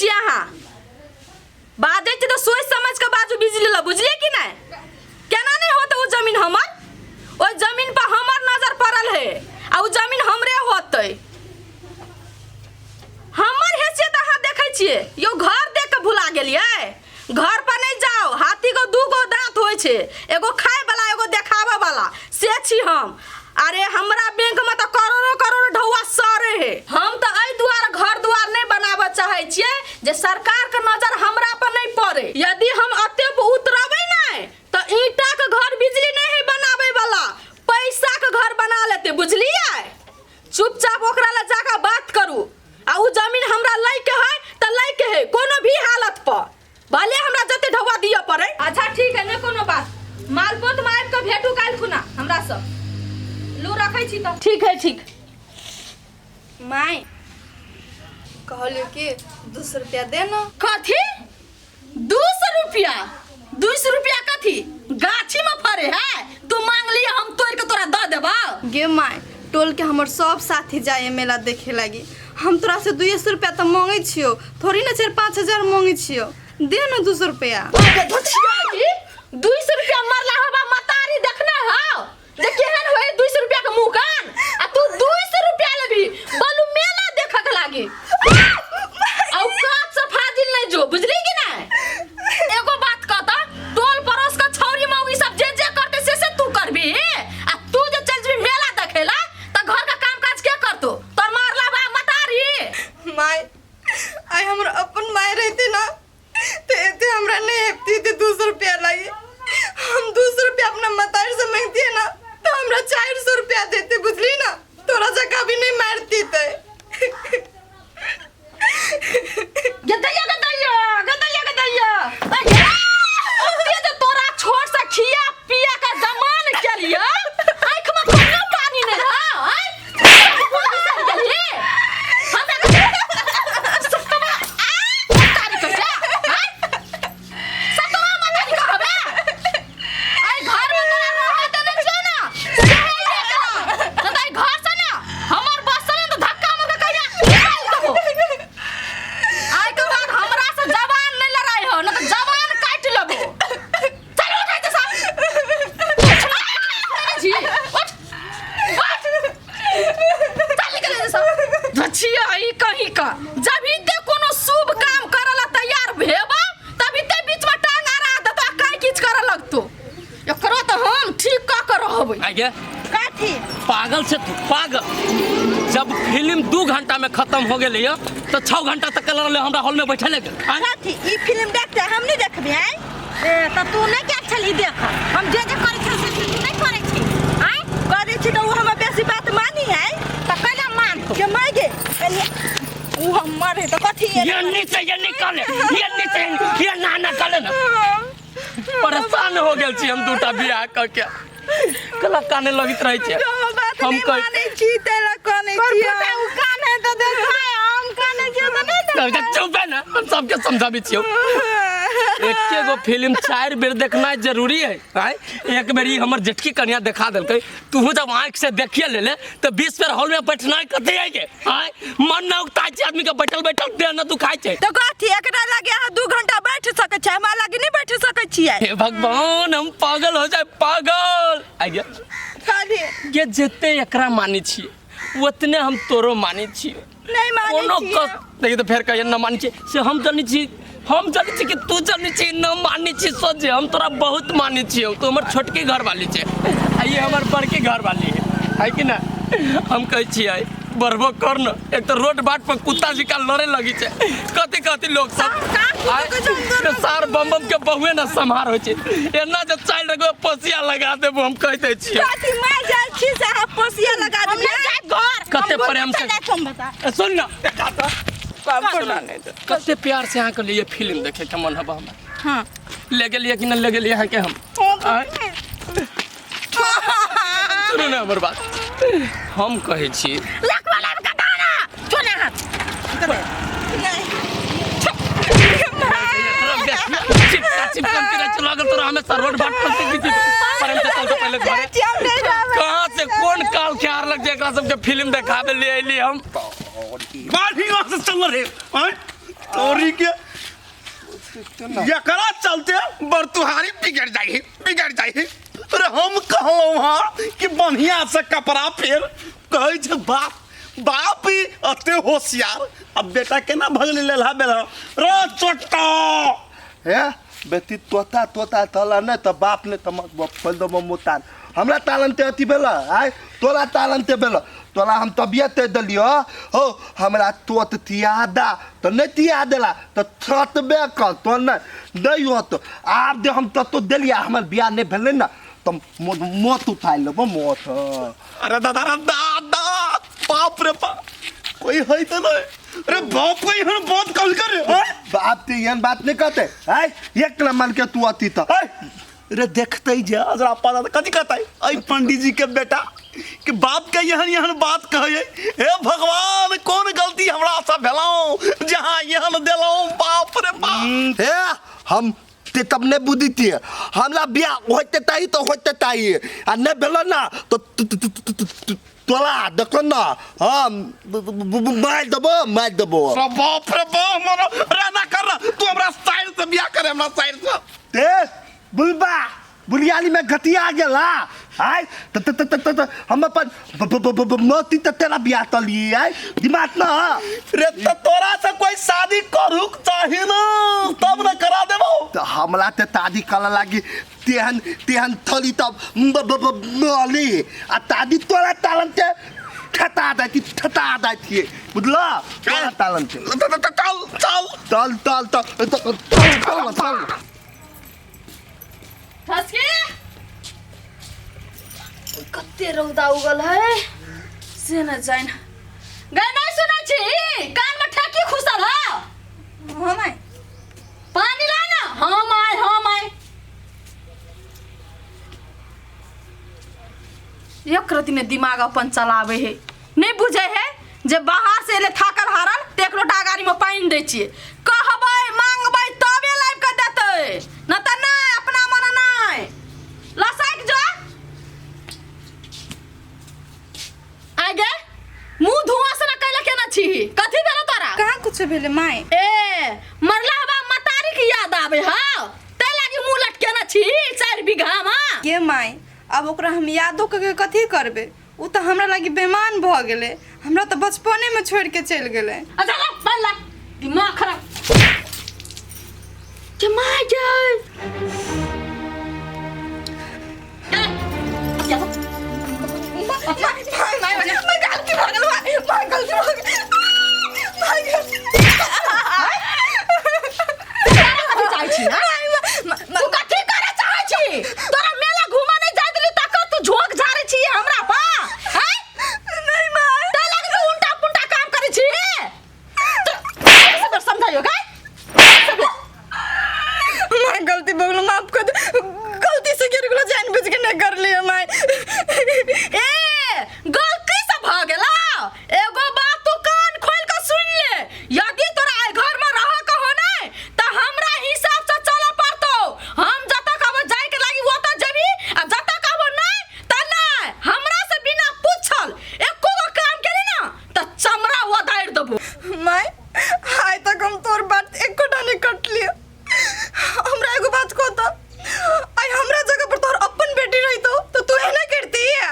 छियै अहाँ बाजै छियै तऽ सोचि समझ के बाजू बिजली लए बुझलियै कि नहि केना नहि होतै ओ जमीन हमर ओहि जमीन पर हमर नजर पड़ल है आ ओ जमीन हमरे होतै हमर हैसियत अहाँ देखै छियै यौ घर देख के भुला गेलियै घर पर नहि जाओ हाथी को दू गो दांत होइ छै एगो खाय वाला एगो देखाबे वाला से छी हम अरे हमरा बैंक में तऽ करोड़ो करोड़ो ढौआ सरे है हम तऽ एहि दुआरे घर दुआर नहि बनाबऽ चाहै छियै जे सरकार के नजर हमरा पर नहि पड़े यदि हम एते उतरबै नहि तऽ ईंटा के घर बिजली नहि है बनाबै वाला पैसा के घर बना लेतै बुझलियै चुपचाप ओकरा लग जाकर बात करू आ उ जमीन हमरा लै के है त लै के है कोनो भी हालत पर भले हमरा जते ढौआ दिअ पड़े अच्छा ठीक है नहीं कोनो बात मालपोत में आबि के भेटू काल्हि खुना हमरा सब लू रखै छी तऽ ठीक है ठीक माय कहलियो कि 200 रुपया दे ना कथी 200 रुपया 200 रुपया कथी गाछी में फरे है तू मांग लिया हम तोड़ के तोरा दऽ देबा गे माय टोल के हमर सब साथी जाए मेला देखे लागी हम तोरा से 200 रुपया तो मांगे छियो थोड़ी ना 4-5 हजार मांगे छियो दे ना 200 रुपया 200 रुपया मरला हवा मतारी देखना हो जे केहन होए 200 रुपया के मुंह कान आ तू 200 रुपया लेबी बोलू मेला देखक लागी आ उ काज से फाजिल नहीं जो बुझली कि नहीं एगो बात कहता टोल पड़ोस का छौरी मौगी सब जे जे करते से से तू करबी आ तू जे चल जबी मेला देखेला त घर का काम काज के करतो तोर मारला बा मतारी माय आइ हमर अपन माय रहते ना तो एते हमरा नहीं हेपती ते 200 रुपया लागी हम 200 रुपया अपना मतार से मांगती है ना तो हमरा 400 रुपया देते बुझली ना तोरा जगह भी नहीं मारती ते गदैया गदैया गदैया गदैया ओते जे तोरा छोट से खिया पिया का जमान के लिए आँख में कोनो पानी नहीं रहा आँय? गेलिए हमरा सतमा आ तारी कह आँय? सतमा मतारी कहबे आई घर में तोरा रहे त नहीं छियो ना सहे ले के न त आई घर से ना हमर बस चले त धक्का मुक्का कहिया निकाल देबो आई के बाद हमरा से जवान नहीं लड़ाई हो न त जवान काट लेबो चल उठ एते से जी उठ उठ चल निकल एते से धछिया ई कहीं का जब ही ते कोनो शुभ काम करला तैयार भेबा तभी ते बीच में टांग अड़ा देतो आ काई किछ करऽ लगतो एकरो तऽ हम ठीक कऽ के रहबै आगे कथी पागल से तू पागल जब फिल्म 2 घंटा में खत्म हो गेलै यऽ तो 6 घंटा तक रहले हमरा हॉल में बैठल है आँय? कथी ई फिल्म देखते हम नहीं देखबे आय ए त तू नहीं क्या छली देख हम जे जे करै छी से तू नहीं करै छी आय करै छी त उ हमर बेसी बात मानी है त केना मानतो के माय गे कनी उ हमर है त कथी ये नीचे ये निकाले ये नीचे ये ना ना काले ना परेशान हो गेल छी हम दूटा बियाह क के कला काने लगैत रहै छै बात हम नहीं कह मानै छी तेला कनै छी उ कान है त देखाय हम कानै छी त नहीं तऽ चुप है ना हम सबके समझाबै छियौ एके गो फिल्म 4 बेर देखनाइ जरूरी है आँय एक बेर ई हमर जेठकी कन्या देखा देलकै तूहू जब आँखि से देखिए ले ले तऽ 20 बेर हॉल में बैठनाइ कथी है के आँय मन न उगताइ छै आदमी के बैठल बैठल देह न दुखाइ छै तो कथी एकरा लागे अहाँ 2 घंटा बैठ सकै छै हमरा लागे नहीं बैठ सकै छियै हे भगवान हम पागल हो जाए पागल आइया कथी ये जते एकरा मानै छियै ओतने हम तोरो मानै छियै नहीं मानै कोनो छियै कस देखी तऽ फेर कहियै न मानै छियै से हम जनै छी हम जनै छी कि तू जनै छी न मानै छी सोचे हम तोरा बहुत मानै छियौ तू हमर छोटकी घरवाली छै आ ई हमर बड़की घरवाली है है कि ना हम कहै छियै बढ़बो कर न एक तऽ रोड बाट पर कुत्ता जिका लड़े लगी छै कथी कथी लोग सब आय, सार बम बम के बहुए न सम्हार होइ छै एना जे चालि रखबै पसिया लगा देबो हम कहि दै छियै कथी मैं जाइ छी से अहाँ पोसिया लगा हम दियै नहीं जायब घर कते प्रेम से हम बता ए, सुन न देखा तऽ कते प्यार से अहाँके लिए फिल्म देखे के मन हबा हमरा हाँ ले गेलियै कि न ले गेलियै अहाँके हम आँय? सुनू ने हमर बात हम कहै छी लकवा लाब के दाना चुना हाथ नहीं चिपका चिपकन के रहै छै लागल तोरा हमेशा रोड बाट पर से किछु प्रेम से चलते पहिले घरे चाची हम नहीं जाबै कहाँ से कोन काल के आर लग जे एकरा सबके फिल्म देखाबे ले अइली हम बाढ़ी से चल रहे आँय? तोरी तोरी के एकरा चलते बरतुहारी बिगड़ जाई है, बिगड़ जाई है। अरे हम कहलहुँ हाँ कि बढ़िया से कपड़ा फेर कहै छै बाप बाप ही अते होशियार अब बेटा केना भगले लेलहा बेलहा रो चोट्टा हे बेटी तोता तोता तला नहि तऽ बाप नहि तऽ खोलि देबो मुतान हमरा तालन ते अथी भेल आय तोरा तालन ते भेल तोरा हम तबियत ते देलियो हो हमरा तोत तियादा तऽ नहि तिया देला तऽ थतबे कर तो नहि नहि होत आब जे हम ततो देलियै हमर बियाह नहि भेलै ने तऽ मौत उठा लेबो मौत अरे दादा रे दादा बाप रे बाप कोई है तो नहीं अरे बाप कोई एहन बात कल कर बाप ते एहन बात नहीं कहते आय एक नंबर के तू अथी तऽ अरे देखते ही जा अजरा पादा कथी कहता है अई पंडित जी के बेटा कि बाप के एहन एहन बात कहे हे भगवान कौन गलती हमरा से भेलौं जहाँ एहन देलौं बाप रे बाप हे हम ते तब नहीं बुझती हमरा बियाह होते ताही तो होते ताही आ नहीं भेलो ना तो तोला देखो ना हम मार देबो मार देबो सब बाप रे बाप मरो रे ना कर तू हमरा साइड से बियाह करे हमरा साइड से ते बुलबा बुलियाली में घटिया गेला आय त त त त त हम अपन मोती त तेरा बियाह तली आय दिमाग ना रे त तोरा से कोई शादी करू चाही ना तब ना करा देबो त हमरा ते तादी कला लागी तेहन तेहन थली तब मली आ तादी तोरा तालन ते ठता दैती ठता दैती बुझला तोरा तालन ते चल चल चल चल चल चल चल चल ठसके कते रौदा उगल है से न जाइन गए नहीं सुनै छी कान में ठेकी खुसल है हम आइ पानी ला ना हम आए हम आए एक रति ने दिमाग अपन चलावे है नहीं बुझे है जे बाहर से एले थाकल हारल ते एक लोटा गाड़ी में पानि दै छियै कहबै मांगबै तबे लाबि कऽ देतै न तऽ नहि अपना मन नहि लसकि जो आइ गे मुँह धुआं से न कैला केना छी कथी भेलो तोरा कहाँ कुछ भेलै माय ए मरला हवा मतारी के याद आवे हा तै लागी मुँह लटकेना छी 4 बीघा में के माय आब ओकरा हम यादो कऽ के कथी करबै ओ तऽ हमरा लागी बेमान भऽ गेलै हमरा तऽ बचपनेमे छोड़ि के चलि गेलै अच्छा ला बन ला दिमाग खराब के माय गे ए, क्या माय माय माय माय गलती भऽ गेल माय माय गलती भऽ गेल माय गलती कथी चाहै छी हाँ? तू कथी करे चाहै छी तोरा मेला घूमे नहीं जाय देली तकर तू झोंक झाड़ै छी हमरा पा हैं नहीं माय तै लागी तू उल्टा पुल्टा काम करै छी तो ऐसे बेर समझाइयो गे ऐसे बेर। माय गलती भऽ गेल माफ कर दे गलती से गिर गेलो जान बुझ के नहीं कर लियो माय ए गलती से भऽ गेला एगो बात तू कान खोल के सुन ले यदि तोरा एहि घर में रह के हो नै त हमरा हिसाब से चलऽ पड़तौ हम जतऽ कहबो जाय के लागी ओतऽ जेबही आ जतऽ कहबो नै त नै हमरा से बिना पूछल एको गो काम केली ना त चमड़ा ओदारि देबो माय आइ तक हम तोर बात एकोटा नहीं कटलियो हमरा एगो बात कह त आइ हमरा जगह पर तोहर अपन बेटी रहितो तो तू एना करती है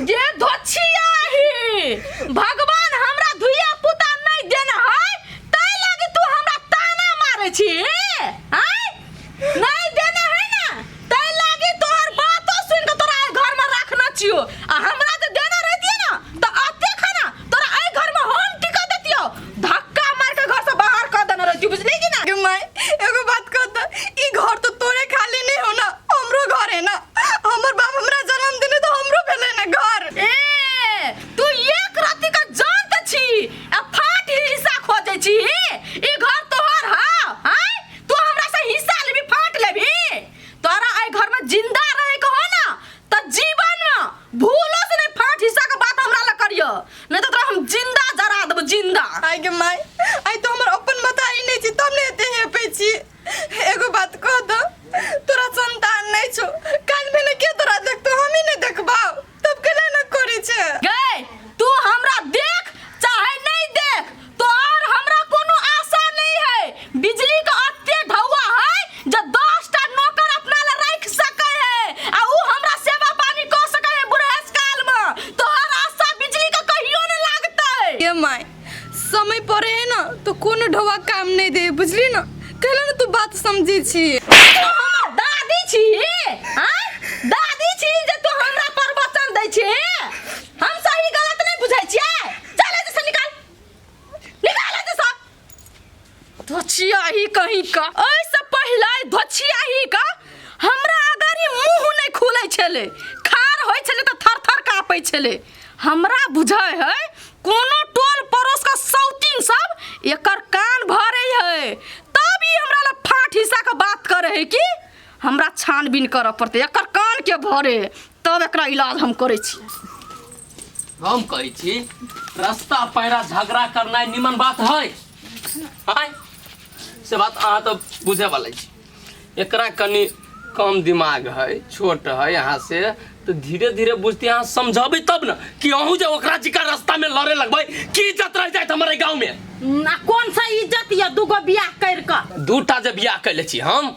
ये धोछिया ही भगवान हमरा धुइया पुता नहीं देना है तै लागी तू हमरा ताना मारे छी आय नहीं देना है ना तै लागी तोहर बातो सुन के तोरा एहि घर में रखना छियो आ हमरा जे देना रहतिए ना त अते खाना तोरा एहि घर में हम टिका देतियो धक्का मार के घर से बाहर कर देना रहतियो बुझली कि ना गे माय एगो बात कह त ई घर तो तोरे खाली नहीं हो ना हमरो घर है ना हमर बाप हमरा जन्म देने तो हमरो भेलै ना घर ए तू एक राति का जान त छी आ फाट हिस्सा खोजै छी ई घर तोहर हा आय तू हमरा से हिस्सा लेबी फाट लेबी तोरा एहि घर में जिंदा रहे के हो ना त जीवन में भूलो से नहीं फाट हिस्सा के बात हमरा ल करियो नहीं तो तोरा हम जिंदा जरा देबो जिंदा आइ गे माय आइ तो हमर अपन मतारी नहीं छी तब ने एते हेपै छी एगो बात कह दो तोरा संतान नहीं छो काल भेने के तोरा देखतो हम ही नहीं देखबाओ तब केला न करै छै गए तू हमरा देख चाहे नहीं देख तो माय समय पड़े है ना तो कोनो ढोवा काम नहीं दे बुझली ना कहला ना तू बात समझे छी तू हमर दादी छी आँय? दादी छी जे तू हमरा पर वचन दै छी हम सही गलत नहीं बुझै छियै चल एतऽ से निकाल निकाल एतऽ से धोछियाही कहीं का एहिसँ पहिले धोछियाही का हमरा अगाड़ी मुँह नहि खुलै छलै खार होइ छलै तऽ थर थर काँपै छलै हमरा बुझै है कोनो टोल पड़ोस का सौतीन सब एकर कान भरे है तब ई हमरा ला फाट हिस्सा के बात करे है कि हमरा छानबीन करऽ पड़तै एकर कान के भरे तब एकरा इलाज हम करै छी हम कहै छी रास्ता पैरा झगड़ा करनाइ निमन बात है आँय से बात अहाँ तऽ बुझे वाला छी एकरा कनि कम दिमाग है छोट है यहाँ से तो धीरे धीरे बुझते अहाँ समझबै तब न कि अहूँ जे ओकरा जिका रास्ता में लड़े लगबै की इज्जत रह जाइत हमारे गाँव में ना कौन सा इज्जत ये दूगो बियाह कर के दूटा जे बियाह कैले छी हम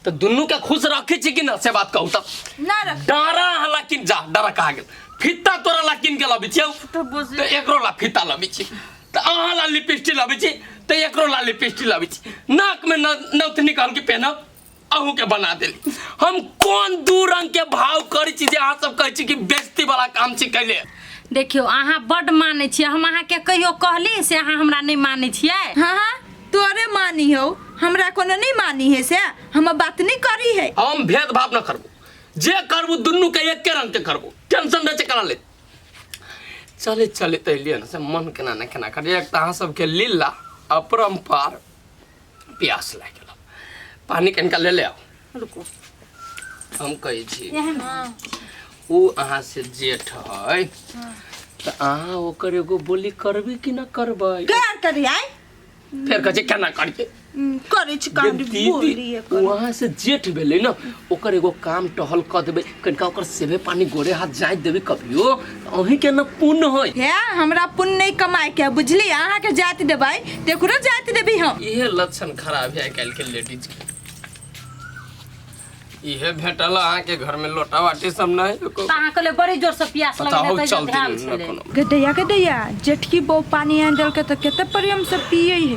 तो दुनू के खुश रखे छी कि ना से बात कहू तब ना रख डारा अहाँ ला किन जा डारा कहा गेल फित्ता तोरा ला किन के लबै छियौ तऽ एकरो ला फित्ता लबै छी तऽ अहाँ ला लिपस्टिक लबै छी तऽ एकरो ला लिपस्टिक लबै छी नाक में नौतनी कहल कि पहनब अहूँ के बना देली हम कोन दू रंग के भाव करै छी जे अहाँ सब कहै छी कि बेइज्जती वाला काम छी कैले देखियौ अहाँ बड्ड मानै छियै हम अहाँके कहियो कहली से अहाँ हमरा नहि मानै छियै हाँ हाँ तोरे मानी हो हमरा कोनो नहीं मानी है से हम बात नहीं करी है हम भेदभाव न करबो जे करबो दुनू के एके रंग के करबो टेंशन नहीं छै करा ले चले चले तऽ एलियै ने से मन केना ने केना करियै एक तऽ अहाँ सबके लीला अपरम्पार प्यास लागि गेल पानी कनिका ले ले आउ रुकू हम कहै छी ओ अहाँ से जेठ है तऽ अहाँ ओकर एगो बोली करबै कि न करबै कर करी आय फेर कहै छै केना करियै करै छी काम दीदी बोली वहाँ से जेठ भेलै ने ओकर एगो काम टहल कऽ देबै कनिका ओकर सेवे पानी गोरे हाथ जाइत देबै कभियो अहीं के न पुण्य होय हे हमरा पुण्य नहीं कमाए के बुझली अहाँ के जाति देबै तऽ एकरो जाति देबै हम इहे लक्षण खराब है आइ काल्हि के लेडीज के इहे भेटल अहाँ के घर में लोटा बाटी सब नहीं तऽ अहाँके लिए बड़ी जोर से प्यास पता लगलै हो तैयो चलती ध्यान न छलै कोनो गदैया गदैया जेठकी बहु पानी आनि देलकै तऽ कते प्रेम से पियै है।